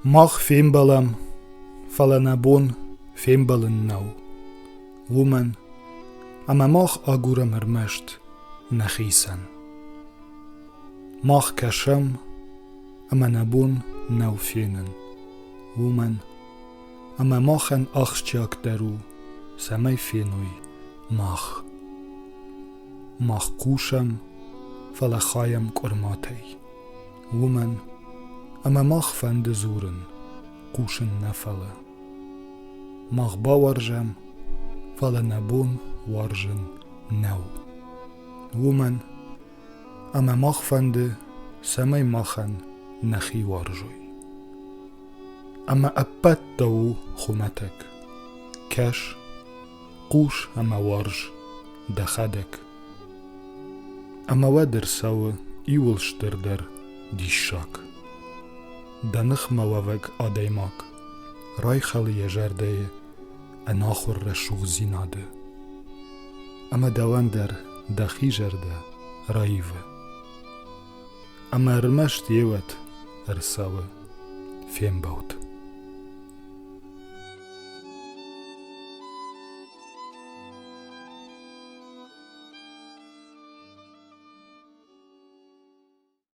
Мах фембӕлӕм, фӕлӕ нӕ бон фембӕлын нӕу, уымӕн ӕмӕ мах агурӕм ӕрмӕст нӕхицӕн. Мах кӕсӕм, ӕмӕ нӕ бон нӕу фенын, уымӕн ӕмӕ махӕн ахсджиагдӕр у, цӕмӕй феной мах. Мах хъусӕм, фӕлӕ хайӕм къуырматӕй. Уымӕн, ӕмӕ мах фӕнды дзурын, хъусын нӕ фӕлӕ. Мах бауарзӕм, фӕлӕ нӕ бон уарзын нӕу. Уымӕн, ӕмӕ мах фӕнды, цӕмӕй махӕн нӕхи уарзой. Ӕмӕ ӕппӕт дӕ у хуымӕтӕг. Кӕс, хъус ӕмӕ уарз дӕхӕдӕг. Ӕмӕ уӕд ӕрцӕуы иуыл стырдӕр диссаг. Дӕ ныхмӕ уӕвӕг адӕймаг райхӕлы йӕ зӕрдӕйы ӕнахуыр рӕсугъддзинады. Ӕмӕ дӕуӕн дӕр дӕхи зӕрдӕ раивы. Ӕмӕ ӕрмӕст еуӕт ӕрцӕуы фембӕлд.